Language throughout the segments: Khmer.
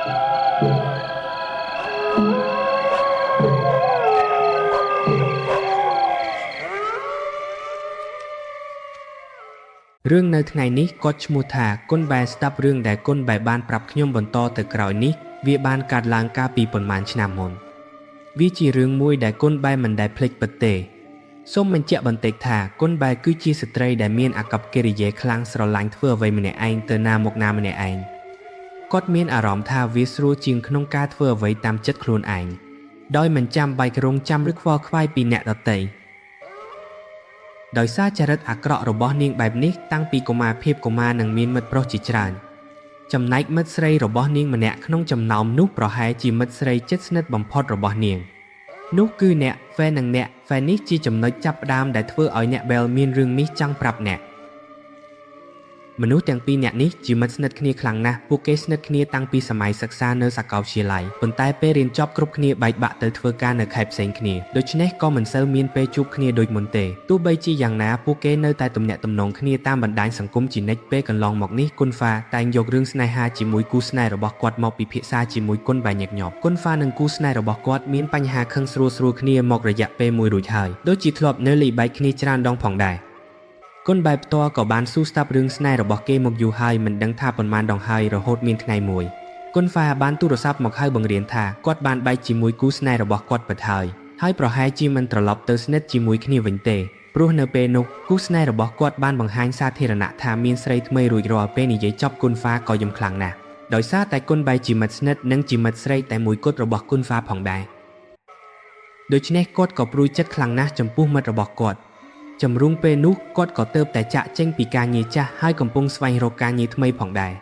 រឿងនៅថ្ងៃនេះគាត់ឈ្មោះថាគុណបែស្ដាប់រឿងដែលគុណបែបានប្រាប់ខ្ញុំបន្តទៅក្រោយនេះវាបានកើតឡើងកាលពីប៉ុន្មានឆ្នាំមុនវាជារឿងមួយដែលគុណបែមិនដែលភ្លេចពិតទេសូមបញ្ជាក់បន្តិចថាគុណបែគឺជាស្ត្រីដែលមានអាកប្បកិរិយាខ្លាំងស្រឡាញ់ធ្វើអ្វីម្នាក់ឯងទៅណាមកណាម្នាក់ឯងគាត់មានអារម្មណ៍ថាវាស្រួលជាងក្នុងការធ្វើអ្វីតាមចិត្តខ្លួនឯងដោយមិនចាំបាច់រងចាំឬខ្វល់ខ្វាយពីអ្នកដទៃដោយសារចរិតអាក្រក់របស់នាងបែបនេះតាំងពីកុមារភាពកុមារនឹងមានមិត្តប្រុសជាច្រើនចំណែកមិត្តស្រីរបស់នាងម្នាក់ក្នុងចំណោមនោះប្រហែលជាមិត្តស្រីជិតស្និទ្ធបំផុតរបស់នាងនោះគឺអ្នកហ្វេននិងអ្នកហ្វេននេះជាចំណុចចាប់ផ្ដើមដែលធ្វើឲ្យអ្នកបែលមានរឿងនេះចង់ប្រាប់អ្នកមនុស្សទាំងពីរអ្នកនេះជាមិត្តស្និទ្ធគ្នាខ្លាំងណាស់ពួកគេស្និទ្ធគ្នាតាំងពីសម័យសិក្សានៅសាកលវិទ្យាល័យប៉ុន្តែពេលរៀនចប់គ្រប់គ្នាបែកបាក់ទៅធ្វើការនៅខេត្តផ្សេងគ្នាដូច្នេះក៏មិនសូវមានពេលជួបគ្នាដូចមុនទេទោះបីជាយ៉ាងណាពួកគេនៅតែទំនាក់ទំនងគ្នាតាមបណ្ដាញសង្គមជានិច្ចពេលកន្លងមកនេះគុណហ្វាតែងយករឿងស្នេហាជាមួយគូស្នេហ៍របស់គាត់មកពិភាក្សាជាមួយគុណបែញឹកញាប់គុណហ្វានិងគូស្នេហ៍របស់គាត់មានបញ្ហាខឹងស្រួលៗគ្នាមករយៈពេលមួយរួចហើយដូចជាធ្លាប់នៅលីបែកគ្នាច្រើនដងផងដែរគុណបែបផ្ទាល់ក៏បានស៊ូស្ដាប់រឿងស្នេហ៍របស់គេមកយូរហើយមិនដឹងថាប៉ុន្មានដងហើយរហូតមានថ្ងៃមួយគុណហ្វាបានទូរស័ព្ទមកហៅបង្រៀនថាគាត់បានបែកជាមួយគូស្នេហ៍របស់គាត់ពិតហើយហើយប្រហែលជាមិនត្រឡប់ទៅស្និទ្ធជាមួយគ្នាវិញទេព្រោះនៅពេលនោះគូស្នេហ៍របស់គាត់បានបង្ហាញសាធារណៈថាមានស្រីថ្មីរួចរាល់ពេលនិយាយចប់គុណហ្វាក៏យំខ្លាំងណាស់ដោយសារតែគុណបែកជាមិត្តស្និទ្ធនិងជាមិត្តស្រីតែមួយគត់របស់គុណហ្វាផងដែរដូច្នេះគាត់ក៏ព្រួយចិត្តខ្លាំងណាស់ចំពោះមិត្តរបស់គាត់ចម្រុងពេលនោះគាត់ក៏ទៅតែចាក់ចេញពីការងារចាស់ហើយកំពុងស្វែងរកការងារថ្មីផងដែរ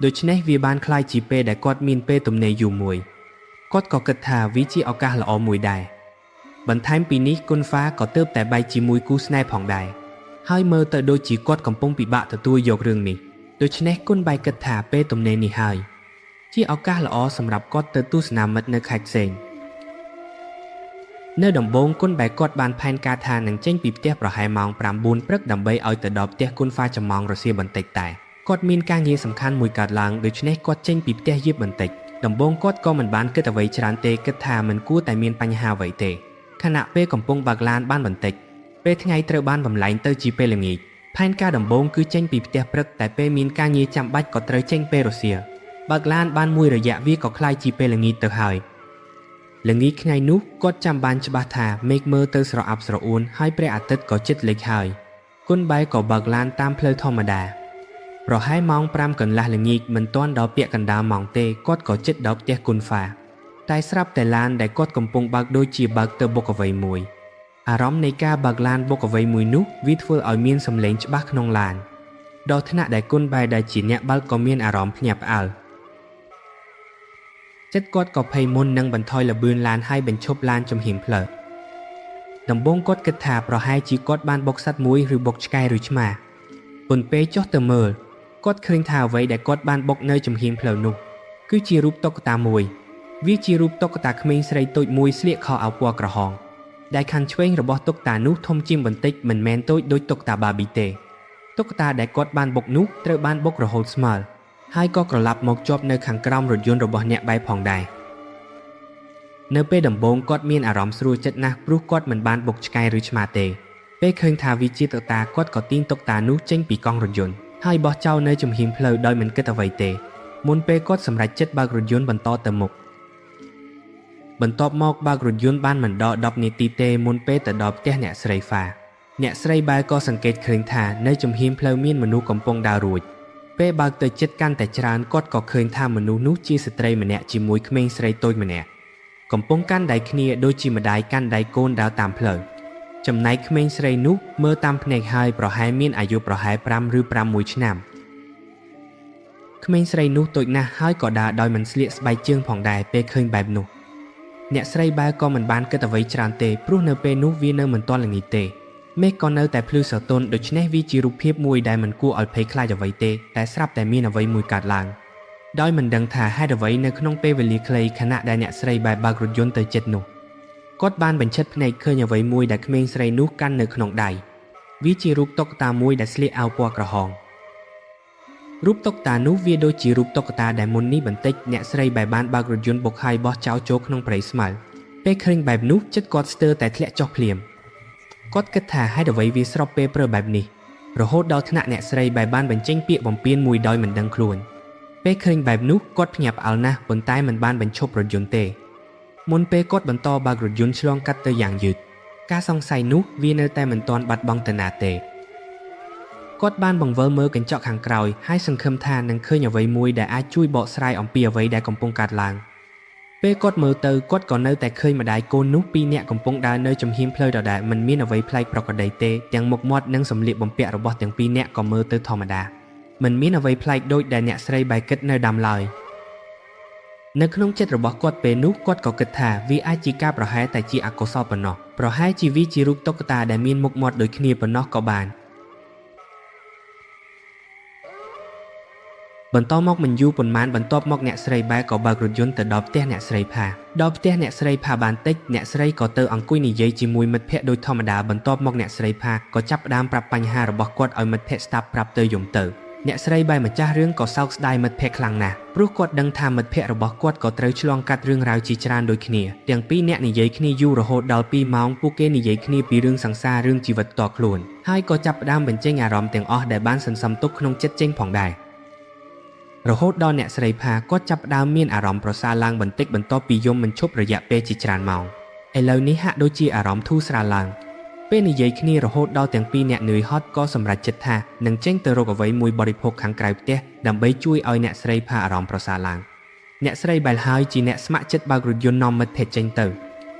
ដូច្នេះវាបានក្លាយជាពេលដែលគាត់មានពេលទំនេរយូរមួយគាត់ក៏គិតថាវាជាឱកាសល្អមួយដែរបន្ថែមពីនេះគុណហ្វាក៏ទៅតែបែកជាមួយគូស្នេហ៍ផងដែរហើយមើលទៅដូចជាគាត់កំពុងពិបាកទទួលយករឿងនេះដូច្នេះគុណបែកគិតថាពេលទំនេរនេះហើយជាឱកាសល្អសម្រាប់គាត់ទៅទស្សនាមិត្តនៅខេត្តផ្សេងនៅដំបូងគុណបែគាត់បានផែនការថានឹងចេញពីផ្ទះប្រហែលម៉ោង9ព្រឹកដើម្បីឲ្យទៅដល់ផ្ទះគុណហ្វាចំម៉ោងរសៀលបន្តិចតែគាត់មានការងារសំខាន់មួយកើតឡើងដូច្នេះគាត់ចេញពីផ្ទះយឺតបន្តិចដំបូងគាត់ក៏មិនបានគិតអ្វីច្រើនទេគិតថាមិនគួរតែមានបញ្ហាអ្វីទេខណៈពេលកំពុងបើកឡានបានបន្តិចពេលថ្ងៃត្រូវបានបំលែងទៅជាពេលល្ងាចផែនការដំបូងគឺចេញពីផ្ទះព្រឹកតែពេលមានការងារចាំបាច់ក៏ត្រូវចេញពេលរសៀលបើកឡានបានមួយរយៈវាក៏ក្លាយជាពេលល្ងាចទៅហើយល្ងាចថ្ងៃនោះគាត់ចាំបានច្បាស់ថាមេឃមើលទៅស្រអាប់ស្រអួនហើយព្រះអាទិត្យក៏ជិតលិចហើយគុណបែក៏បើកឡានតាមផ្លូវធម្មតាប្រហែលម៉ោង5កន្លះល្ងាចមិនទាន់ដល់ពាក់កណ្ដាលម៉ោងទេគាត់ក៏ជិតដល់ផ្ទះគុណហ្វាតែស្រាប់តែឡានដែលគាត់កំពុងបើកដូចជាបើកទៅបុកអ្វីមួយអារម្មណ៍នៃការបើកឡានបុកអ្វីមួយនោះវាធ្វើឲ្យមានសម្លេងច្បាស់ក្នុងឡានដល់ថ្នាក់ដែលគុណបែដែលជាអ្នកបើកក៏មានអារម្មណ៍ភ្ញាក់ផ្អើលចិត្តគាត់ក៏ភ័យមុននឹងបន្ថយល្បឿនឡានហើយបញ្ឈប់ឡានចំហៀមផ្លូវដំបូងគាត់គិតថាប្រហែលជាគាត់បានបុកសត្វមួយឬបុកឆ្កែឬឆ្មាប៉ុន្តែចុះទៅមើលគាត់ឃើញថាអ្វីដែលគាត់បានបុកនៅចំហៀមផ្លូវនោះគឺជារូបតុក្កតាមួយវាជារូបតុក្កតាក្មេងស្រីតូចមួយស្លៀកខោអាវពណ៌ក្រហមដែលខាងឆ្វេងរបស់តុក្កតានោះធំជាងបន្តិចមិនមែនតូចដូចតុក្កតាបាប៊ីទេតុក្កតាដែលគាត់បានបុកនោះត្រូវបានបុករហូតស្មើហើយក៏ក្រឡាប់មកជាប់នៅខាងក្រោមរថយន្តរបស់អ្នកបែបផងដែរនៅពេលដំបូងគាត់មានអារម្មណ៍ស្រួលចិត្តណាស់ព្រោះគាត់មិនបានបុកឆ្កែឬឆ្មាទេពេលឃើញថាវាជាតុក្កតាគាត់ក៏ទាញតុក្កតានោះចេញពីកង់រថយន្តហើយបោះចោលនៅចំហៀមផ្លូវដោយមិនគិតអ្វីទេមុនពេលគាត់សម្រេចចិត្តបើករថយន្តបន្តទៅមុខបន្ទាប់មកបើករថយន្តបានមិនដល់10នាទីទេមុនពេលទៅដល់ផ្ទះអ្នកស្រីហ្វាអ្នកស្រីបែក៏សង្កេតឃើញថានៅចំហៀមផ្លូវមានមនុស្សកំពុងដើររួចពេលបើកទៅចិត្តកាន់តែច្រើនគាត់ក៏ឃើញថាមនុស្សនោះជាស្ត្រីម្នាក់ជាមួយក្មេងស្រីតូចម្នាក់កំពុងកាន់ដៃគ្នាដូចជាម្ដាយកាន់ដៃកូនដើរតាមផ្លូវចំណែកក្មេងស្រីនោះមើលតាមភ្នែកហើយប្រហែលមានអាយុប្រហែល5ឬ6ឆ្នាំក្មេងស្រីនោះតូចណាស់ហើយក៏ដើរដោយមិនស្លៀកស្បែកជើងផងដែរពេលឃើញបែបនោះអ្នកស្រីបែក៏មិនបានគិតអ្វីច្រើនទេព្រោះនៅពេលនោះវានៅមិនទាន់ល្ងាចទេមេឃក៏នៅតែភ្លឺស្រទន់ដូច្នេះវាជារូបភាពមួយដែលមិនគួរឲ្យភ័យខ្លាចអ្វីទេតែស្រាប់តែមានអ្វីមួយកើតឡើងដោយមិនដឹងថាហេតុអ្វីនៅក្នុងពេលវេលាខ្លីខណៈដែលអ្នកស្រីបែបើករថយន្តទៅជិតនោះគាត់បានបញ្ឆិតភ្នែកឃើញអ្វីមួយដែលក្មេងស្រីនោះកាន់នៅក្នុងដៃវាជារូបតុក្កតាមួយដែលស្លៀកអាវពណ៌ក្រហម រូបតុក្កតានោះវាដូចជារូបតុក្កតាដែលមុននេះបន្តិចអ្នកស្រីបែបានបើករថយន្តបុកហើយបោះចោលចូលក្នុងព្រៃស្មៅពេលឃើញបែបនោះចិត្តគាត់ស្ទើរតែធ្លាក់ចុះភ្លាមគាត់គិតថាហេតុអ្វីវាស្របពេលព្រឺបែបនេះរហូតដល់ថ្នាក់អ្នកស្រីបែបានបញ្ចេញពាក្យបំពានមួយដោយមិនដឹងខ្លួនពេលឃើញបែបនោះគាត់ភ្ញាក់ផ្អើលណាស់ប៉ុន្តែមិនបានបញ្ឈប់រថយន្តទេមុនពេលគាត់បន្តបើករថយន្តឆ្លងកាត់ទៅយ៉ាងយឺតការសង្ស័យនោះវានៅតែមិនទាន់បាត់បង់ទៅណាទេគាត់បានបង្វិលមើលកញ្ចក់ខាងក្រោយហើយសង្ឃឹមថានឹងឃើញអ្វីមួយដែលអាចជួយបកស្រាយអំពីអ្វីដែលកំពុងកើតឡើងពេលគាត់មើលទៅគាត់ក៏នៅតែឃើញម្ដាយកូននោះពីរនាក់កំពុងដើរនៅចំហៀងផ្លូវដដែលមិនមានអ្វីប្លែកប្រក្រតីទេទាំងមុខមាត់និងសម្លៀកបំពាក់របស់ទាំងពីរនាក់ក៏មើលទៅធម្មតាមិនមានអ្វីប្លែកដូចដែលអ្នកស្រីបែគិតនៅដើមឡើយនៅក្នុងចិត្តរបស់គាត់ពេលនោះគាត់ក៏គិតថាវាអាចជាការប្រហែលតែជាអកុសលប៉ុណ្ណោះប្រហែលជាវាជារូបតុក្កតាដែលមានមុខមាត់ដូចគ្នាប៉ុណ្ណោះក៏បានបន្តមកមិនយូរប៉ុន្មានបន្ទាប់មកអ្នកស្រីបែក៏បើករថយន្តទៅដល់ផ្ទះអ្នកស្រីផាដល់ផ្ទះអ្នកស្រីផាបានតិចអ្នកស្រីក៏ទៅអង្គុយនិយាយជាមួយមិត្តភ័ក្តិដូចធម្មតាបន្ទាប់មកអ្នកស្រីផាក៏ចាប់ផ្ដើមប្រាប់បញ្ហារបស់គាត់ឲ្យមិត្តភ័ក្តិស្ដាប់ប្រាប់ទៅយំទៅអ្នកស្រីបែម្ចាស់រឿងក៏សោកស្ដាយមិត្តភ័ក្តិខ្លាំងណាស់ព្រោះគាត់ដឹងថាមិត្តភ័ក្តិរបស់គាត់ក៏ត្រូវឆ្លងកាត់រឿងរ៉ាវជាច្រើនដូចគ្នាទាំងពីរអ្នកនិយាយគ្នាយូររហូតដល់2ម៉ោងពួកគេនិយាយគ្នាពីរឿងសង្សាររឿងជីវិតផ្ទាល់ខ្លួនហើយក៏ចាប់ផ្ដើមបញ្ចេញអារម្មណ៍ទាំងអស់ដែលបានសន្សំទុកក្នុងចិត្តចេញផងដែររហូតដល់អ្នកស្រីផាគាត់ចាប់ផ្ដើមមានអារម្មណ៍ប្រសើរឡើងបន្តិចបន្ទាប់ពីយំមិនឈប់រយៈពេលជាច្រើនម៉ោងឥឡូវនេះហាក់ដូចជាអារម្មណ៍ធូរស្រាលឡើងពេលនិយាយគ្នារហូតដល់ទាំងពីរអ្នកនឿយហត់ក៏សម្រេចចិត្តថានឹងចេញទៅរកអ្វីមួយបរិភោគខាងក្រៅផ្ទះដើម្បីជួយឲ្យអ្នកស្រីផាអារម្មណ៍ប្រសើរឡើងអ្នកស្រីបែលហើយជាអ្នកស្ម័គ្រចិត្តបើករថយន្តនាំមិត្តភ័ក្តិចេញទៅ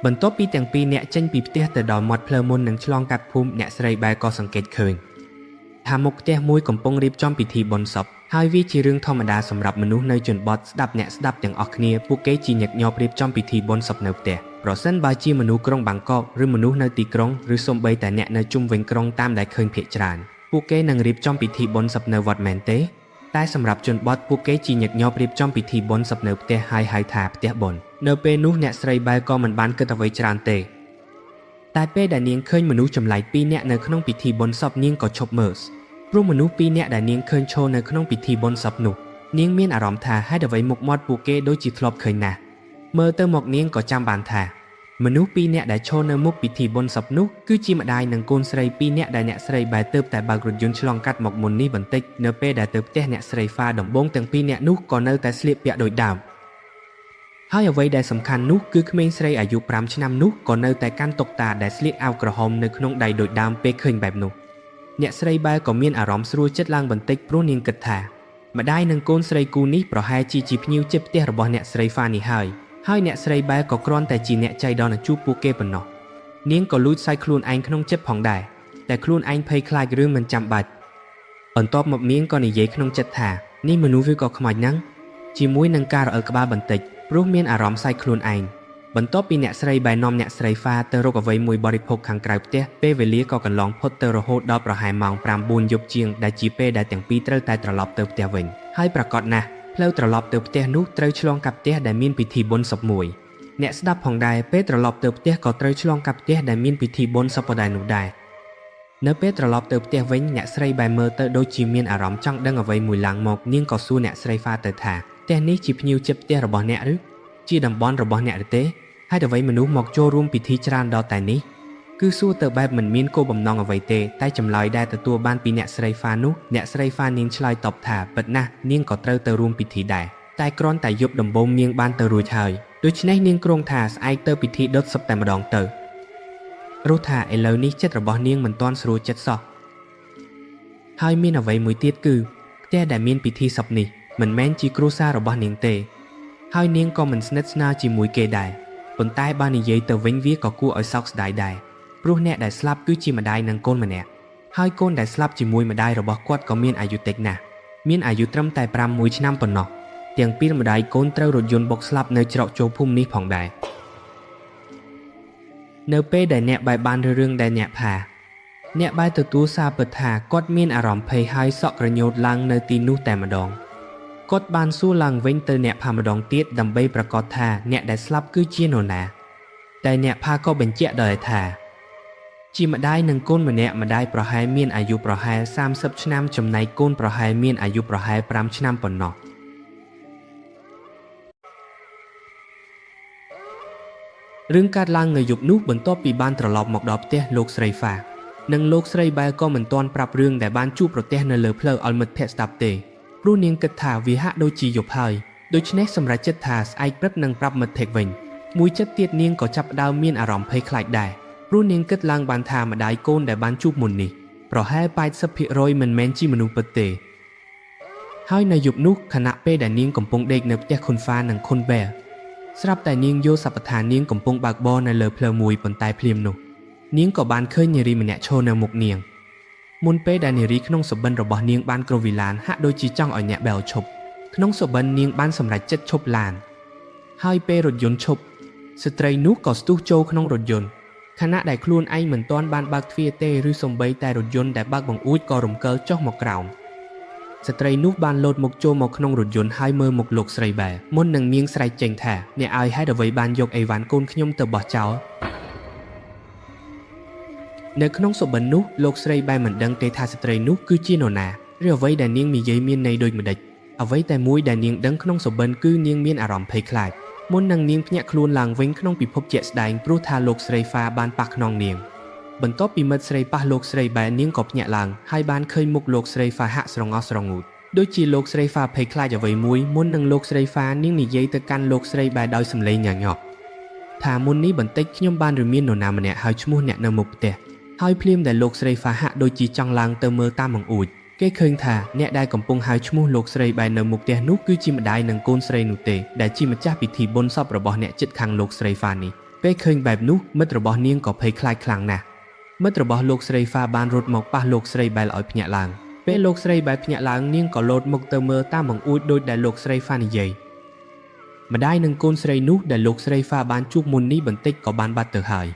បន្ទាប់ពីទាំងពីរអ្នកចេញពីផ្ទះទៅដល់មាត់ផ្លូវមុននឹងឆ្លងកាត់ភូមិអ្នកស្រីបែលក៏សង្កេតឃើញថាមុខផ្ទះមួយកំពុងរៀបចំពិធីបុណ្យសពហើយវាជារឿងធម្មតាសម្រាប់មនុស្សនៅជនបទស្ដាប់អ្នកស្ដាប់ទាំងអស់គ្នាពួកគេជាញឹកញាប់រៀបចំពិធីបុណ្យសពនៅផ្ទះប្រសិនបើជាមនុស្សក្រុងបាងកកឬមនុស្សនៅទីក្រុងឬសូម្បីតែអ្នកនៅជុំវិញក្រុងតាមដែលឃើញភាគច្រើនពួកគេនឹងរៀបចំពិធីបុណ្យសពនៅវត្តមែនទេតែសម្រាប់ជនបទពួកគេជាញឹកញាប់រៀបចំពិធីបុណ្យសពនៅផ្ទះហើយហៅថាផ្ទះបុណ្យនៅពេលនោះអ្នកស្រីបែក៏មិនបានគិតអ្វីច្រើនទេតែពេលដែលនាងឃើញមនុស្សចម្លែកពីរនាក់នៅក្នុងពិធីបុណ្យសពនាងក៏ឈប់មើលព្រោះមនុស្សពីរនាក់ដែលនាងឃើញឈរនៅក្នុងពិធីបុណ្យសពនោះនាងមានអារម្មណ៍ថាហេតុអ្វីមុខមាត់ពួកគេដូចជាធ្លាប់ឃើញណាស់មើលទៅមកនាងក៏ចាំបានថាមនុស្សពីរនាក់ដែលឈរនៅមុខពិធីបុណ្យសពនោះគឺជាម្ដាយនិងកូនស្រីពីរនាក់ដែលអ្នកស្រីបែទើបតែបើករថយន្តឆ្លងកាត់មកមុននេះបន្តិចនៅពេលដែលទៅផ្ទះអ្នកស្រីហ្វាដំបូងទាំងពីរនាក់នោះក៏នៅតែស្លៀកពាក់ដូចដើមហើយអ្វីដែលសំខាន់នោះគឺក្មេងស្រីអាយុ5ឆ្នាំនោះក៏នៅតែកាន់តុក្កតាដែលស្លៀកអាវក្រហមនៅក្នុងដៃដូចដើមពេលឃើញបែបនោះអ្នកស្រីបែក៏មានអារម្មណ៍ស្រួលចិត្តឡើងបន្តិចព្រោះនាងគិតថាម្ដាយនិងកូនស្រីគូនេះប្រហែលជាជាភ្ញៀវជិតផ្ទះរបស់អ្នកស្រីហ្វានេះហើយហើយអ្នកស្រីបែក៏គ្រាន់តែជាអ្នកចៃដន្យជួបពួកគេប៉ុណ្ណោះនាងក៏លួចសើចខ្លួនឯងក្នុងចិត្តផងដែរតែខ្លួនឯងភ័យខ្លាចរឿងមិនចាំបាច់បន្ទាប់មកនាងក៏និយាយក្នុងចិត្តថានេះមនុស្សវាក៏ខ្មោចណាស់ជាមួយនឹងការរអិលក្បាលបន្តិចព្រោះមានអារម្មណ៍សើចខ្លួនឯងបន្ទាប់ពីអ្នកស្រីបែនាំអ្នកស្រីហ្វាទៅរកអ្វីមួយបរិភោគខាងក្រៅផ្ទះពេលវេលាក៏កន្លងផុតទៅរហូតដល់ប្រហែលម៉ោង9យប់ជាងដែលជាពេលដែលទាំងពីរត្រូវតែត្រឡប់ទៅផ្ទះវិញហើយប្រាកដណាស់ផ្លូវត្រឡប់ទៅផ្ទះនោះត្រូវឆ្លងកាត់ផ្ទះដែលមានពិធីបុណ្យសពមួយអ្នកស្ដាប់ផងដែរពេលត្រឡប់ទៅផ្ទះក៏ត្រូវឆ្លងកាត់ផ្ទះដែលមានពិធីបុណ្យសពដែរនោះដែរនៅពេលត្រឡប់ទៅផ្ទះវិញអ្នកស្រីបែមើលទៅដូចជាមានអារម្មណ៍ចង់ដឹងអ្វីមួយឡើងមកនាងក៏សួរអ្នកស្រីហ្វាទៅថាផ្ទះនេះជាភ្ញៀវជិតផ្ទះរបស់អ្នកឬជាតំបន់របស់អ្នកឬទេហេតុអ្វីមនុស្សមកចូលរួមពិធីច្រើនដល់តែនេះគឺសួរទៅបែបមិនមានគោលបំណងអ្វីទេតែចម្លើយដែលទទួលបានពីអ្នកស្រីហ្វានោះអ្នកស្រីហ្វានាងឆ្លើយតបថាពិតណាស់នាងក៏ត្រូវទៅរួមពិធីដែរតែគ្រាន់តែយប់ដំបូងនាងបានទៅរួចហើយដូច្នេះនាងគ្រោងថាស្អែកទៅពិធីដុតសពតែម្ដងទៅព្រោះថាឥឡូវនេះចិត្តរបស់នាងមិនទាន់ស្រួលចិត្តសោះហើយមានអ្វីមួយទៀតគឺផ្ទះដែលមានពិធីសពនេះមិនមែនជាគ្រួសាររបស់នាងទេហើយនាងក៏មិនស្និទ្ធស្នាលជាមួយគេដែរប៉ុន្តែបើនិយាយទៅវិញវាក៏គួរឲ្យសោកស្ដាយដែរព្រោះអ្នកដែលស្លាប់គឺជាម្ដាយនិងកូនម្នាក់ហើយកូនដែលស្លាប់ជាមួយម្ដាយរបស់គាត់ក៏មានអាយុតិចណាស់មានអាយុត្រឹមតែ5ឆ្នាំប៉ុណ្ណោះទាំងពីរម្ដាយកូនត្រូវរថយន្តបុកស្លាប់នៅច្រកចូលភូមិនេះផងដែរនៅពេលដែលអ្នកបែបានរឿងដែលអ្នកផាអ្នកបែទទួលសារពិតថាគាត់មានអារម្មណ៍ភ័យហើយសក់ក្រញូតឡើងនៅទីនោះតែម្ដងគាត់បានសួរឡើងវិញទៅអ្នកផាម្ដងទៀតដើម្បីប្រកាសថាអ្នកដែលស្លាប់គឺជានរណាតែអ្នកផាក៏បញ្ជាក់ដោយថា ជាម្ដាយនិងកូនម្នាក់ម្ដាយប្រហែលមានអាយុប្រហែល30ឆ្នាំចំណែកកូនប្រហែលមានអាយុប្រហែល5ឆ្នាំប៉ុណ្ណោះរឿងកើតឡើងនៅយប់នោះបន្ទាប់ពីបានត្រឡប់មកដល់ផ្ទះលោកស្រីហ្វានិងលោកស្រីបែលក៏មិនទាន់ប្រាប់រឿងដែលបានជួបប្រទះនៅលើផ្លូវឲ្យមិត្តភក្តិស្ដាប់ទេព្រោះនាងគិតថាវាហាក់ដូចជាយប់ហើយដូច្នេះសម្រេចចិត្តថាស្អែកព្រឹកនឹងប្រាប់មិត្តភក្តិវិញមួយចិត្តទៀតនាងក៏ចាប់ផ្ដើមមានអារម្មណ៍ភ័យខ្លាចដែរព្រោះនាងគិតឡើងបានថាម្ដាយកូនដែលបានជួបមុននេះប្រហែល80%មិនមែនជាមនុស្សពិតទេហើយនៅយប់នោះខណៈពេលដែលនាងកំពុងដេកនៅផ្ទះខុនហ្វានិងខុនបែលស្រាប់តែនាងយល់សប្តាថានាងកំពុងបើកបរនៅលើផ្លូវមួយប៉ុន្តែភ្លាមនោះនាងក៏បានឃើញនារីម្នាក់ឈរនៅមុខនាងមុនពេលដែលនារីក្នុងសុបិនរបស់នាងបានគ្រវីឡានហាក់ដូចជាចង់ឲ្យអ្នកបែលឈប់ក្នុងសុបិននាងបានសម្រេចចិត្តឈប់ឡានហើយពេលរថយន្តឈប់ស្ត្រីនោះក៏ស្ទុះចូលក្នុងរថយន្តខណៈដែលខ្លួនឯងមិនទាន់បានបើកទ្វារទេឬសូម្បីតែរថយន្តដែលបើកបង្អួចក៏រំកិលចុះមកក្រោមស្ត្រីនោះបានលោតមកចូលមកក្នុងរថយន្តហើយមើលមុខលោកស្រីបែមុននឹងនាងស្រែកចេញថាអ្នកឲ្យហេតុអ្វីបានយកអីវ៉ាន់កូនខ្ញុំទៅបោះចោលនៅក្នុងសុបិននោះលោកស្រីបែមិនដឹងទេថាស្ត្រីនោះគឺជានរណាឬអ្វីដែលនាងនិយាយមានន័យដូចម្តេចអ្វីតែមួយដែលនាងដឹងក្នុងសុបិនគឺនាងមានអារម្មណ៍ភ័យខ្លាចមុននឹងនាងភ្ញាក់ខ្លួនឡើងវិញក្នុងពិភពជាក់ស្ដែងព្រោះថាលោកស្រីហ្វាបានប៉ះខ្នងនាងបន្ទាប់ពីមិត្តស្រីប៉ះលោកស្រីបែនាងក៏ភ្ញាក់ឡើងហើយបានឃើញមុខលោកស្រីហ្វាហាក់ស្រងោះស្រងូតដូចជាលោកស្រីហ្វាភ័យខ្លាចអ្វីមួយមុននឹងលោកស្រីហ្វានាងនិយាយទៅកាន់លោកស្រីបែដោយសំឡេងញ៉ាក់ថាមុននេះបន្តិចខ្ញុំបានរមាននរណាម្នាក់ហើយឈ្មោះអ្នកនៅមុខផ្ទះហើយភ្លាមដែលលោកស្រីហ្វាហាក់ដូចជាចង់ឡើងទៅមើលតាមបង្អួចគេឃើញថាអ្នកដែលកំពុងហៅឈ្មោះលោកស្រីបែនៅមុខផ្ទះនោះគឺជាម្ដាយនិងកូនស្រីនោះទេដែលជាម្ចាស់ពិធីបុណ្យសពរបស់អ្នកជិតខាងលោកស្រីហ្វានេះពេលឃើញបែបនោះមិត្តរបស់នាងក៏ភ័យខ្លាចខ្លាំងណាស់មិត្តរបស់លោកស្រីហ្វាបានរត់មកប៉ះលោកស្រីបែលឲ្យភ្ញាក់ឡើងពេលលោកស្រីបែលភ្ញាក់ឡើងនាងក៏លោតមុខទៅមើលតាមបង្អួចដូចដែលលោកស្រីហ្វានិយាយម្ដាយនិងកូនស្រីនោះដែលលោកស្រីហ្វាបានជួបមុននេះបន្តិចក៏បានបាត់ទៅហើយ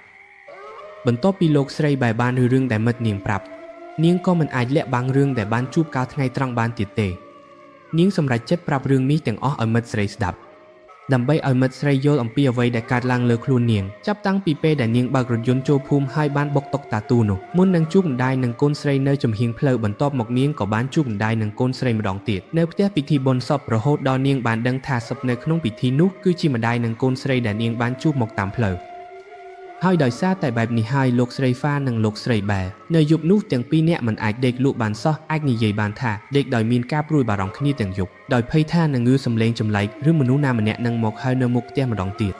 បន្ទាប់ពីលោកស្រីបែបានរឿងដែលមិត្តនាងប្រាប់នាងក៏មិនអាចលាក់បាំងរឿងដែលបានជួបកាលថ្ងៃត្រង់បានទៀតទេនាងសម្រេចចិត្តប្រាប់រឿងនេះទាំងអស់ឲ្យមិត្តស្រីស្ដាប់ដើម្បីឲ្យមិត្តស្រីយល់អំពីអ្វីដែលកើតឡើងលើខ្លួននាងចាប់តាំងពីពេលដែលនាងបើករថយន្តចូលភូមិហើយបានបុកតុកតាទូនោះមុននឹងជួបម្ដាយនិងកូនស្រីនៅចំហៀងផ្លូវបន្ទាប់មកនាងក៏បានជួបម្ដាយនិងកូនស្រីម្ដងទៀតនៅផ្ទះពិធីបុណ្យសពរហូតដល់នាងបានដឹងថាសពនៅក្នុងពិធីនោះគឺជាម្ដាយនិងកូនស្រីដែលនាងបានជួបមកតាមផ្លូវហើយដោយសារតែបែបនេះហើយលោកស្រីហ្វានិងលោកស្រីបែនៅយប់នោះទាំងពីរនាក់មិនអាចដេកលក់បានសោះអាចនិយាយបានថាដេកដោយមានការព្រួយបារម្ភគ្នាទាំងយប់ដោយភ័យថានឹងងឺសំឡេងចម្លែកឬមនុស្សណាម្នាក់នឹងមកហៅនៅមុខផ្ទះម្ដងទៀត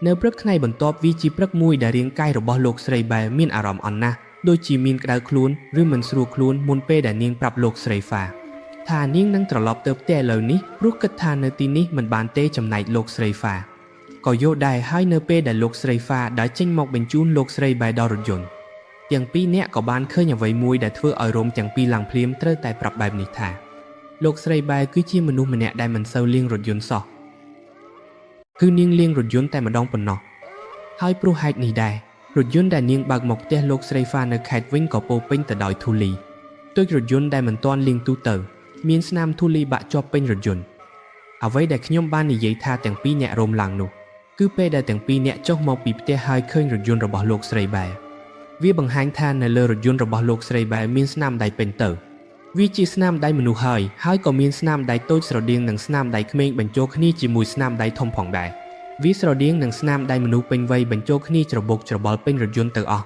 នៅព្រឹកថ្ងៃបន្ទាប់វាជាព្រឹកមួយដែលរាងកាយរបស់លោកស្រីបែមានអារម្មណ៍អន់ណាស់ដូចជាមានក្តៅខ្លួនឬមិនស្រួលខ្លួនមុនពេលដែលនាងប្រាប់លោកស្រីហ្វាថានាងនឹងត្រឡប់ទៅផ្ទះឥឡូវនេះព្រោះគិតថានៅទីនេះមិនបានទេចំណែកលោកស្រីហ្វាក៏យល់ដែរហើយនៅពេលដែលលោកស្រីហ្វាដើរចេញមកបញ្ជូនលោកស្រីបែដល់រថយន្តទាំងពីរនាក់ក៏បានឃើញអ្វីមួយដែលធ្វើឲ្យរោមទាំងពីរឡើងភ្លាមត្រូវតែប្រាប់បែបនេះថាលោកស្រីបែគឺជាមនុស្សម្នាក់ដែលមិនសូវលាងរថយន្តសោះគឺនាងលាងរថយន្តតែម្ដងប៉ុណ្ណោះហើយព្រោះហេតុនេះដែររថយន្តដែលនាងបើកមកផ្ទះលោកស្រីហ្វានៅខេត្តវិញក៏ពោពេញទៅដោយធូលីដូចរថយន្តដែលមិនទាន់លាងទូទៅមានស្នាមធូលីបាក់ជាប់ពេញរថយន្តអ្វីដែលខ្ញុំបាននិយាយថាទាំងពីរអ្នករោមឡើងនោះគឺពេលដែលទាំងពីរអ្នកចុះមកពីផ្ទះហើយឃើញរថយន្តរបស់លោកស្រីបែវាបង្ហាញថានៅលើរថយន្តរបស់លោកស្រីបែមានស្នាមដៃពេញទៅវាជាស្នាមដៃមនុស្សហើយក៏មានស្នាមដៃតូចស្រដៀងនឹងស្នាមដៃក្មេងបញ្ចូលគ្នាជាមួយស្នាមដៃធំផងដែរវាស្រដៀងនឹងស្នាមដៃមនុស្សពេញវ័យបញ្ចូលគ្នាច្របូកច្របល់ពេញរថយន្តទៅអស់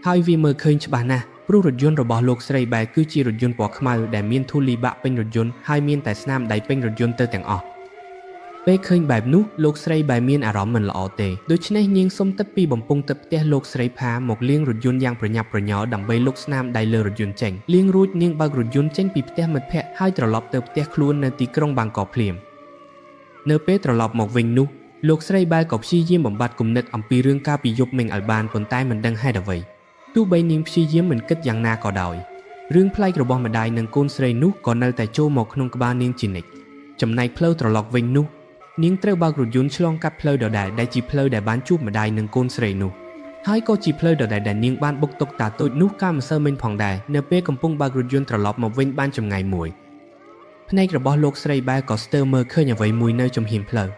ហើយវាមើលឃើញច្បាស់ណាស់ព្រោះរថយន្តរបស់លោកស្រីបែគឺជារថយន្តពណ៌ខ្មៅដែលមានធូលីបាក់ពេញរថយន្តហើយមានតែស្នាមដៃពេញរថយន្តទៅទាំងអស់ពេលឃើញបែបនោះលោកស្រីបែមានអារម្មណ៍មិនល្អទេដូច្នេះនាងសុំទឹកពីបំពង់ទឹកផ្ទះលោកស្រីផាមកលាងរថយន្តយ៉ាងប្រញាប់ប្រញាល់ដើម្បីលុបស្នាមដៃលើរថយន្តចេញលាងរួចនាងបើករថយន្តចេញពីផ្ទះមិត្តភ័ក្តិហើយត្រឡប់ទៅផ្ទះខ្លួននៅទីក្រុងបាងកកភ្លាមនៅពេលត្រឡប់មកវិញនោះលោកស្រីបែក៏ព្យាយាមបំបត្តិគំនិតអំពីរឿងការពីយប់មិញឲ្យបានប៉ុន្តែមិនដឹងហេតុអ្វីទោះបីនាងព្យាយាមមិនគិតយ៉ាងណាក៏ដោយរឿងប្លែករបស់ម្ដាយនិងកូនស្រីនោះក៏នៅតែចូលមកក្នុងក្បាលនាងជានិច្ចចំណែកផ្លូវត្រឡប់វិញនោះនាងត្រូវបើករថយន្តឆ្លងកាត់ផ្លូវដដែលដែលជាផ្លូវដែលបានជួបម្ដាយនិងកូនស្រីនោះហើយក៏ជាផ្លូវដដែលដែលនាងបានបុកតុកតាតូចនោះកាលម្សិលមិញផងដែរនៅពេលកំពុងបើករថយន្តត្រឡប់មកវិញបានចម្ងាយមួយភ្នែករបស់លោកស្រីបែក៏ស្ទើរមើលឃើញអ្វីមួយនៅចំហៀងផ្លូវ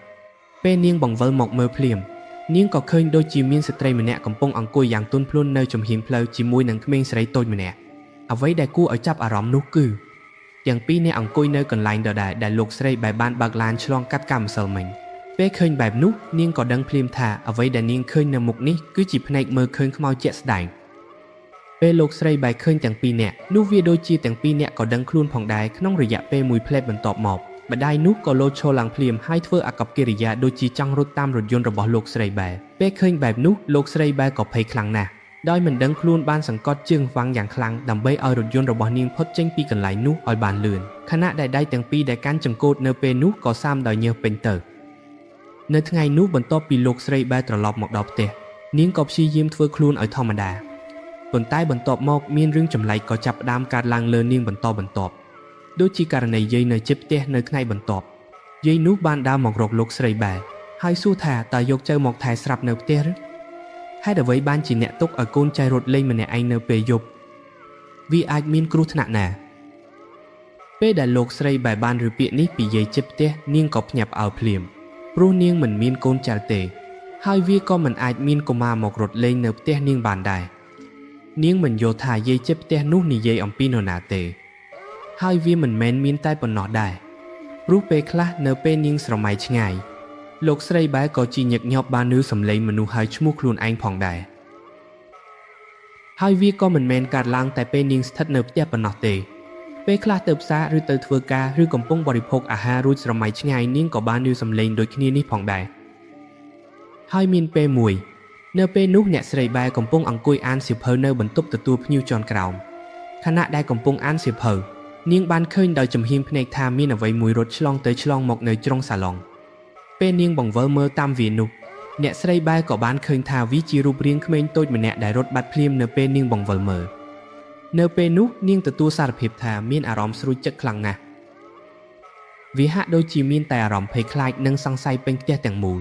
ពេលនាងបង្វិលមកមើលភ្លាម នាងក៏ឃើញដូចជាមានស្ត្រីម្នាក់កំពុងអង្គុយយ៉ាងទន់ភ្លន់នៅចំហៀងផ្លូវជាមួយនឹងក្មេងស្រីតូចម្នាក់អ្វីដែលគួរឲ្យចាប់អារម្មណ៍នោះគឺទាំងពីរនាក់អង្គុយនៅកន្លែងដដែលដែលលោកស្រីបែបានបើកឡានឆ្លងកាត់កាម្សិលមិញពេលឃើញបែបនោះនាងក៏ដឹងភ្លាមថាអ្វីដែលនាងឃើញនៅមុខនេះគឺជាភ្នែកមើលឃើញខ្មោចជាក់ស្ដែងពេលលោកស្រីបែឃើញទាំងពីរនាក់នោះវាដូចជាទាំងពីរនាក់ក៏ដឹងខ្លួនផងដែរក្នុងរយៈពេលមួយភ្លែតបន្ទាប់មកម្ដាយនោះក៏លោតឈរឡើងភ្លាមហើយធ្វើអាកប្បកិរិយាដូចជាចង់រត់តាមរថយន្តរបស់លោកស្រីបែពេលឃើញបែបនោះលោកស្រីបែក៏ភ័យខ្លាំងណាស់ដោយមិនដឹងខ្លួនបានសង្កត់ជើងហ្វាំងយ៉ាងខ្លាំងដើម្បីឲ្យរថយន្តរបស់នាងផុតចេញពីកន្លែងនោះឲ្យបានលឿនខណៈដែលដៃទាំងពីរដែលកាន់ចង្កូតនៅពេលនោះក៏សាមដោយញើសពេញទៅនៅថ្ងៃនោះបន្ទាប់ពីលោកស្រីបែត្រឡប់មកដល់ផ្ទះនាងក៏ព្យាយាមធ្វើខ្លួនឲ្យធម្មតាប៉ុន្តែបន្ទាប់មកមានរឿងចម្លែកក៏ចាប់ផ្ដើមកើតឡើងលើនាងបន្តបន្ទាប់ដូចជាករណីយាយនៅជិតផ្ទះនៅថ្ងៃបន្ទាប់យាយនោះបានដើរមករកលោកស្រីបែហើយសួរថាតើយកចៅមកថែស្រាប់នៅផ្ទះឬហេតុអ្វីបានជាអ្នកទុកឲ្យកូនចៅរត់លេងម្នាក់ឯងនៅពេលយប់វាអាចមានគ្រោះថ្នាក់ណាពេលដែលលោកស្រីបែបានឮពាក្យនេះពីយាយជិតផ្ទះនាងក៏ភ្ញាក់ផ្អើលភ្លាមព្រោះនាងមិនមានកូនចៅទេហើយវាក៏មិនអាចមានកុមារមករត់លេងនៅផ្ទះនាងបានដែរនាងមិនយល់ថាយាយជិតផ្ទះនោះនិយាយអំពីនរណាទេហើយវាមិនមែនមានតែប៉ុណ្ណោះដែរព្រោះពេលខ្លះនៅពេលនាងស្រមៃឆ្ងាយលោកស្រីបែក៏ជាញឹកញាប់បានឮសំឡេងមនុស្សហៅឈ្មោះខ្លួនឯងផងដែរហើយវាក៏មិនមែនកើតឡើងតែពេលនាងស្ថិតនៅផ្ទះប៉ុណ្ណោះទេពេលខ្លះទៅផ្សារឬទៅធ្វើការឬកំពុងបរិភោគអាហាររួចស្រមៃឆ្ងាយនាងក៏បានឮសំឡេងដូចគ្នានេះផងដែរហើយមានពេលមួយនៅពេលនោះអ្នកស្រីបែកំពុងអង្គុយអានសៀវភៅនៅបន្ទប់ទទួលភ្ញៀវជាន់ក្រោមខណៈដែលកំពុងអានសៀវភៅនាងបានឃើញដោយចំហៀងភ្នែកថាមានអ្វីមួយរត់ឆ្លងទៅឆ្លងមកនៅជ្រុងសាឡុងពេលនាងបង្វិលមើលតាមវានោះអ្នកស្រីបែក៏បានឃើញថាវាជារូបរាងក្មេងតូចម្នាក់ដែលរត់បាត់ភ្លាមនៅពេលនាងបង្វិលមើលនៅពេលនោះនាងទទួលសារភាពថាមានអារម្មណ៍ស្រួចចិត្តខ្លាំងណាស់វាហាក់ដូចជាមានតែអារម្មណ៍ភ័យខ្លាចនិងសង្ស័យពេញផ្ទះទាំងមូល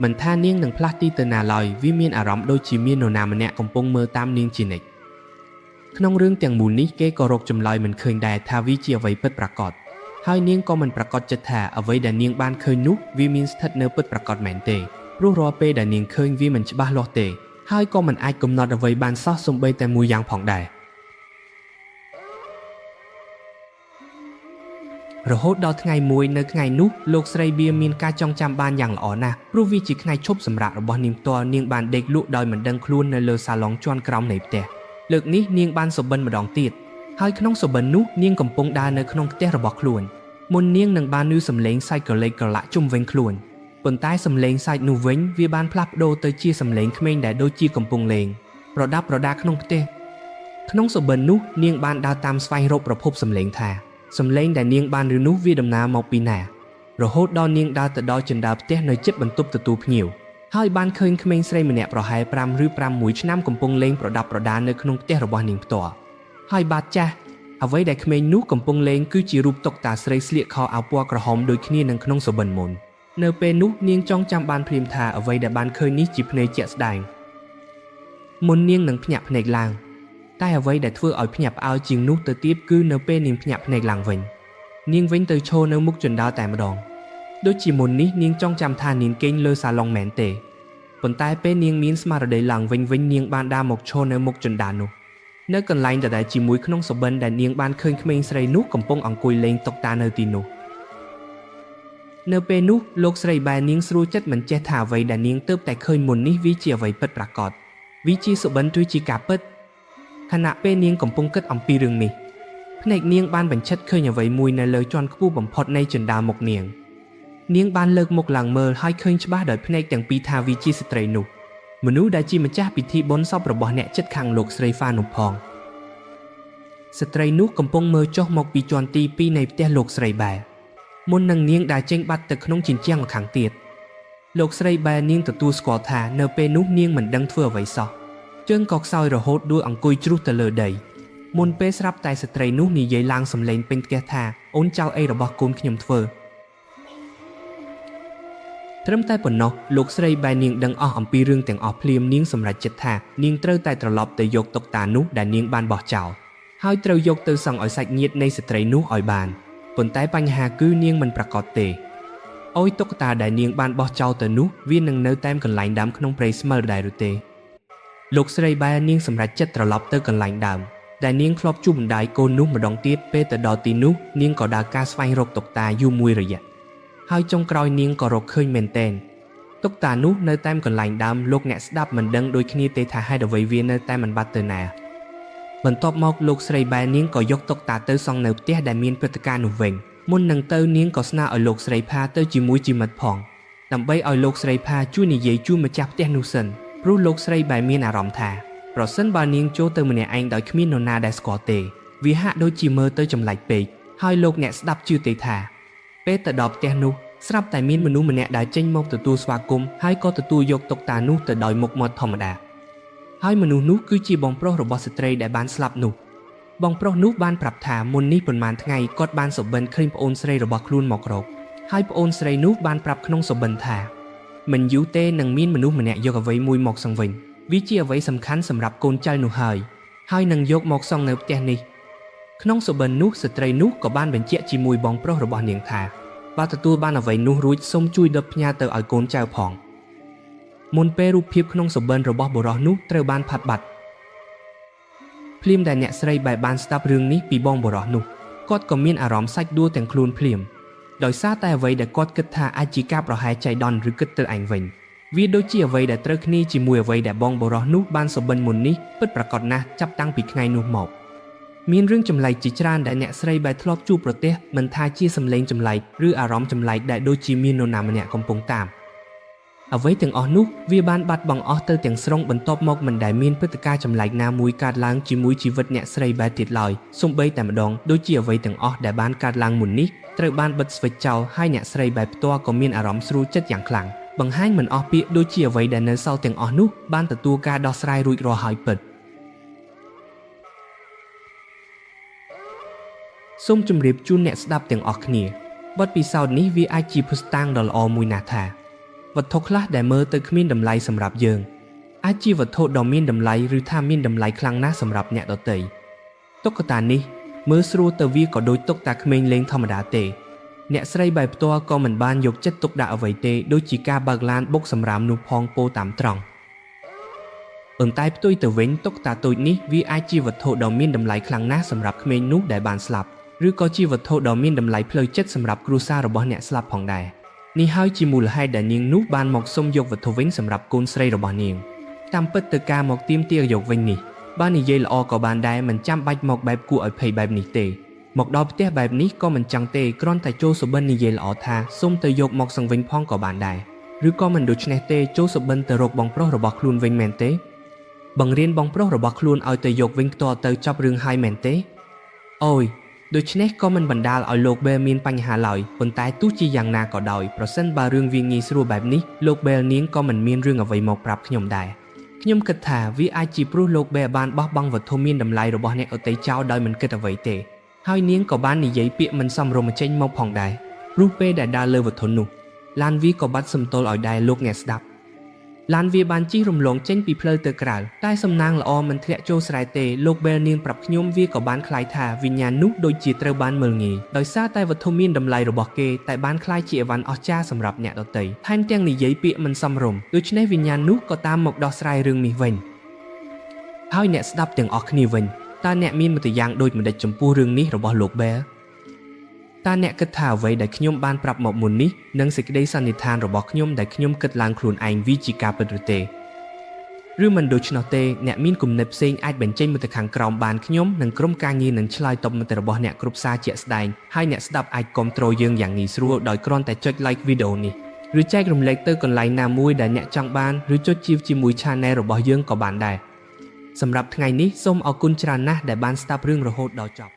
មិនថានាងនឹងផ្លាស់ទីទៅណាឡើយវាមានអារម្មណ៍ដូចជាមាននរណាម្នាក់កំពុងមើលតាមនាងជានិច្ចក្នុងរឿងទាំងមូលនេះគេក៏រកចម្លើយមិនឃើញដែរថាវាជាអ្វីពិតប្រាកដហើយនាងក៏មិនប្រាកដចិត្តថាអ្វីដែលនាងបានឃើញនោះវាមានស្ថិតនៅពិតប្រាកដមែនទេព្រោះរាល់ពេលដែលនាងឃើញវាមិនច្បាស់លាស់ទេហើយក៏មិនអាចកំណត់អ្វីបានសោះសូម្បីតែមួយយ៉ាងផងដែររហូតដល់ថ្ងៃមួយនៅថ្ងៃនោះលោកស្រីបៀមានការចងចាំបានយ៉ាងល្អណាស់ព្រោះវាជាថ្ងៃឈប់សម្រាករបស់នាងផ្ទាល់នាងបានដេកលក់ដោយមិនដឹងខ្លួននៅលើសាឡុងជាន់ក្រោមនៃផ្ទះលើកនេះនាងបានសុបិនម្ដងទៀតហើយក្នុងសុបិននោះនាងកំពុងដើរនៅក្នុងផ្ទះរបស់ខ្លួនមុននាងនឹងបានឮសំឡេងសើចក្រឡេកក្រឡាក់ជុំវិញខ្លួនប៉ុន្តែសំឡេងសើចនោះវិញវាបានផ្លាស់ប្ដូរទៅជាសំឡេងក្មេងដែលដូចជាកំពុងលេងប្រដាប់ប្រដាក្នុងផ្ទះក្នុងសុបិននោះនាងបានដើរតាមស្វែងរកប្រភពសំឡេងថាសំឡេងដែលនាងបានឮនោះវាដំណើរមកពីណារហូតដល់នាងដើរទៅដល់ជណ្ដើរផ្ទះនៅជិតបន្ទប់ទទួលភ្ញៀវហើយបានឃើញក្មេងស្រីម្នាក់ប្រហែល5ឬ6ឆ្នាំកំពុងលេងប្រដាប់ប្រដានៅក្នុងផ្ទះរបស់នាងផ្ទាល់ហើយបាទចាស់អ្វីដែលក្មេងនោះកំពុងលេងគឺជារូបតុក្កតាស្រីស្លៀកខោអាវពណ៌ក្រហមដូចគ្នានឹងក្នុងសុបិនមុននៅពេលនោះនាងចងចាំបានភ្លាមថាអ្វីដែលបានឃើញនេះជាភ្នែកជាក់ស្ដែងមុននាងនឹងភ្ញាក់ភ្នែកឡើងតែអ្វីដែលធ្វើឲ្យភ្ញាក់ផ្អើលជាងនោះទៅទៀតគឺនៅពេលនាងភ្ញាក់ភ្នែកឡើងវិញនាងវិញទៅឈរនៅមុខជណ្ដើរតែម្ដងដូចជាមុននេះនាងចងចាំថានាងគេងលើសាឡុងមែនទេប៉ុន្តែពេលនាងមានស្មារតីឡើងវិញវិញនាងបានដើរមកឈរនៅមុខជណ្ដើរនោះនៅកន្លែងដដែលជាមួយក្នុងសុបិនដែលនាងបានឃើញក្មេងស្រីនោះកំពុងអង្គុយលេងតុកតានៅទីនោះនៅពេលនោះលោកស្រីបែនាងស្រួលចិត្តមិនចេះថាអ្វីដែលនាងទើបតែឃើញមុននេះវាជាអ្វីពិតប្រាកដវាជាសុបិនឬជាការពិតខណៈពេលនាងកំពុងគិតអំពីរឿងនេះភ្នែកនាងបានបញ្ឆិតឃើញអ្វីមួយនៅលើជាន់ខ្ពស់បំផុតនៃជណ្ដើរមុខនាងនាងបានលើកមុខឡើងមើលហើយឃើញច្បាស់ដោយភ្នែកទាំងពីរថាវាជាស្ត្រីនោះមនុស្សដែលជាម្ចាស់ពិធីបុណ្យសពរបស់អ្នកចិត្តខាងលោកស្រីហ្វានោះផងស្ត្រីនោះកំពុងមើលចុះមកពីជាន់ទី2នៃផ្ទះលោកស្រីបែមុននឹងនាងដើរចេញបាត់ទៅក្នុងជញ្ជាំងម្ខាងទៀតលោកស្រីបែនាងទទួលស្គាល់ថានៅពេលនោះនាងមិនដឹងធ្វើអ្វីសោះជើងក៏ខ្សោយរហូតដួលអង្គុយជ្រុះទៅលើដីមុនពេលស្រាប់តែស្ត្រីនោះនិយាយឡើងសំឡេងពេញផ្ទះថាអូនចៅអីរបស់កូនខ្ញុំធ្វើត្រឹមតែប៉ុណ្ណោះលោកស្រីបែនាងដឹងអស់អំពីរឿងទាំងអស់ភ្លាមនាងសម្រេចចិត្តថានាងត្រូវតែត្រឡប់ទៅយកតុក្កតានោះដែលនាងបានបោះចោលហើយត្រូវយកទៅសង់ឲ្យសាច់ញាតិនៃស្ត្រីនោះឲ្យបានប៉ុន្តែបញ្ហាគឺនាងមិនប្រាកដទេ អូយតុក្កតាដែលនាងបានបោះចោលទៅនោះវានឹងនៅតាមកន្លែងដើមក្នុងព្រៃស្មិលដែរឬទេលោកស្រីបែនាងសម្រេចចិត្តត្រឡប់ទៅកន្លែងដើមដែលនាងធ្លាប់ជួបម្ដាយកូននោះម្ដងទៀតពេលទៅដល់ទីនោះនាងក៏ដើរការស្វែងរកតុក្កតាយូរមួយរយៈហើយចុងក្រោយនាងក៏រកឃើញមែនទែនតុក្កតានោះនៅតាមកន្លែងដើមលោកអ្នកស្ដាប់មិនដឹងដូចគ្នាទេថាហេតុអ្វីវានៅតែមិនបាត់ទៅណាបន្ទាប់មកលោកស្រីបែនាងក៏យកតុក្កតាទៅសង់នៅផ្ទះដែលមានព្រឹត្តិការណ៍នោះវិញមុននឹងទៅនាងក៏ស្នើឲ្យលោកស្រីផាទៅជាមួយជាមិត្តផងដើម្បីឲ្យលោកស្រីផាជួយនិយាយជូនម្ចាស់ផ្ទះនោះសិនព្រោះលោកស្រីបែមានអារម្មណ៍ថាប្រសិនបើនាងចូលទៅម្នាក់ឯងដោយគ្មាននរណាដែលស្គាល់ទេវាហាក់ដូចជាមើលទៅចម្លែកពេកហើយលោកអ្នកស្ដាប់ជឿទេថាពេលទៅដល់ផ្ទះនោះស្រាប់តែមានមនុស្សម្នាក់ដែលចេញមកទទួលស្វាគមន៍ហើយក៏ទទួលយកតុក្កតានោះទៅដោយមុខមាត់ធម្មតាហើយមនុស្សនោះគឺជាបងប្រុសរបស់ស្ត្រីដែលបានស្លាប់នោះបងប្រុសនោះបានប្រាប់ថាមុននេះប៉ុន្មានថ្ងៃគាត់បានសុបិនឃើញប្អូនស្រីរបស់ខ្លួនមករកហើយប្អូនស្រីនោះបានប្រាប់ក្នុងសុបិនថាមិនយូរទេនឹងមានមនុស្សម្នាក់យកអ្វីមួយមកសង្វិញវាជាអ្វីសំខាន់សម្រាប់កូនចៅនោះហើយហើយនឹងយកមកសង់នៅផ្ទះនេះក្នុងសុបិននោះស្ត្រីនោះក៏បានបញ្ជាក់ជាមួយបងប្រុសរបស់នាងថាបើទទួលបានអ្វីនោះរួចសូមជួយដុតផ្ញើទៅឲ្យកូនចៅផងមុនពេលរូបភាពក្នុងសុបិនរបស់បុរសនោះត្រូវបានផាត់បាត់ភ្លាមដែលអ្នកស្រីបែបបានស្ដាប់រឿងនេះពីបងបុរសនោះគាត់ក៏មានអារម្មណ៍សាច់ដួលទាំងខ្លួនភ្លាមដោយសារតែអ្វីដែលគាត់គិតថាអាចជាការប្រហែលចៃដន្យឬគិតទៅឯងវិញវាដូចជាអ្វីដែលត្រូវគ្នាជាមួយអ្វីដែលបងបុរសនោះបានសុបិនមុននេះពិតប្រាកដណាស់ចាប់តាំងពីថ្ងៃនោះមកមានរឿងចម្លែកជាច្រើនដែលអ្នកស្រីបែបធ្លាប់ជួបប្រទះមិនថាជាសម្លេងចម្លែកឬអារម្មណ៍ចម្លែកដែលដូចជាមាននរណាម្នាក់កំពុងតាមអ្វីទាំងអស់នោះវាបានបាត់បង់អស់ទៅទាំងស្រុងបន្ទាប់មកមិនដែលមានព្រឹត្តិការណ៍ចម្លែកណាមួយកើតឡើងជាមួយជីវិតអ្នកស្រីបែបទៀតឡើយសូម្បីតែម្ដងដូចជាអ្វីទាំងអស់ដែលបានកើតឡើងមុននេះត្រូវបានបិទស្វិចចោលហើយអ្នកស្រីបែបផ្ទាល់ក៏មានអារម្មណ៍ស្រួលចិត្តយ៉ាងខ្លាំងបង្ហាញមិនអស់ពាក្យដូចជាអ្វីដែលនៅសល់ទាំងអស់នោះបានទទួលការដោះស្រាយរួចរាល់ហើយពិតសូមជម្រាបជូនអ្នកស្ដាប់ទាំងអស់គ្នាបទពិសោធន៍នេះវាអាចជាភស្តុតាងដ៏ល្អមួយណាស់ថាវត្ថុខ្លះដែលមើលទៅគ្មានតម្លៃសម្រាប់យើងអាចជាវត្ថុដ៏មានតម្លៃឬថាមានតម្លៃខ្លាំងណាស់សម្រាប់អ្នកដទៃតុក្កតានេះមើលស្រួលទៅវាក៏ដូចតុក្កតាក្មេងលេងធម្មតាទេអ្នកស្រីបែបផ្ទាល់ក៏មិនបានយកចិត្តទុកដាក់អ្វីទេដូចជាការបើកឡានបុកសម្រាមនោះផងពោតាមត្រង់ប៉ុន្តែផ្ទុយទៅវិញតុក្កតាតូចនេះវាអាចជាវត្ថុដ៏មានតម្លៃខ្លាំងណាស់សម្រាប់ក្មេងនោះដែលបានស្លាប់ឬក៏ជាវត្ថុដ៏មានតម្លៃផ្លូវចិត្តសម្រាប់គ្រួសាររបស់អ្នកស្លាប់ផងដែរនេះហើយជាមូលហេតុដែលនាងនោះបានមកសុំយកវត្ថុវិញសម្រាប់កូនស្រីរបស់នាងតាមពិតទៅការមកទាមទារយកវិញនេះបើនិយាយល្អក៏បានដែរមិនចាំបាច់មកបែបគួរឲ្យភ័យបែបនេះទេមកដល់ផ្ទះបែបនេះក៏មិនចឹងទេគ្រាន់តែចូលសុបិននិយាយល្អថាសុំទៅយកមកសង្វិញផងក៏បានដែរឬក៏មិនដូច្នេះទេចូលសុបិនទៅរកបងប្រុសរបស់ខ្លួនវិញមែនទេបង្រៀនបងប្រុសរបស់ខ្លួនឲ្យទៅយកវិញផ្ទាល់ទៅចប់រឿងហើយមែនទេអូយដូច្នេះក៏មិនបណ្ដាលឲ្យលោកបែលមានបញ្ហាឡើយប៉ុន្តែទោះជាយ៉ាងណាក៏ដោយប្រសិនបើរឿងវាងាយស្រួលបែបនេះលោកបែលនាងក៏មិនមានរឿងអ្វីមកប្រាប់ខ្ញុំដែរខ្ញុំគិតថាវាអាចជាព្រោះលោកបែលបានបោះបង់វត្ថុមានតម្លៃរបស់អ្នកដទៃចោលដោយមិនគិតអ្វីទេហើយនាងក៏បាននិយាយពាក្យមិនសមរម្យចេញមកផងដែរព្រោះពេលដែលដើរលើវត្ថុនោះឡានវាក៏បាត់សំទល់ឲ្យដែរលោកអ្នកស្ដាប់ឡានវាបានជិះរំលងចេញពីផ្លូវទៅក្រៅតែសំណាងល្អមិនធ្លាក់ចូលស្រែទេលោកបែលនាងប្រាប់ខ្ញុំវាក៏បានคล้ายថាវិញ្ញាណនោះដូចជាត្រូវបានមើលងាយដោយសារតែវត្ថុមានតម្លៃរបស់គេតែបានคล้ายជាអីវ៉ាន់អស្ចារ្យសម្រាប់អ្នកដទៃថែមទាំងនិយាយពាក្យមិនសមរម្យដូច្នេះវិញ្ញាណនោះក៏តាមមកដោះស្រាយរឿងនេះវិញហើយអ្នកស្ដាប់ទាំងអស់គ្នាវិញតើអ្នកមានមតិយ៉ាងដូចម្តេចចំពោះរឿងនេះរបស់លោកបែលតើអ្នកគិតថាអ្វីដែលខ្ញុំបានប្រាប់មកមុននេះនិងសេចក្តីសន្និដ្ឋានរបស់ខ្ញុំដែលខ្ញុំគិតឡើងខ្លួនឯងវាជាការពិតឬទេឬមិនដូច្នោះទេអ្នកមានគំនិតផ្សេងអាចបញ្ចេញមតិខាងក្រោមបានខ្ញុំនិងក្រុមការងារនឹងឆ្លើយតបមតិរបស់អ្នកគ្រប់សារជាក់ស្ដែងហើយអ្នកស្ដាប់អាចគាំទ្រយើងយ៉ាងងាយស្រួលដោយគ្រាន់តែចុច like វីដេអូនេះឬចែករំលែកទៅកន្លែងណាមួយដែលអ្នកចង់បានឬចុចជីវជាមួយ Channel របស់យើងក៏បានដែរសម្រាប់ថ្ងៃនេះសូមអរគុណច្រើនណាស់ដែលបានស្ដាប់រឿងរហូតដល់ចប់។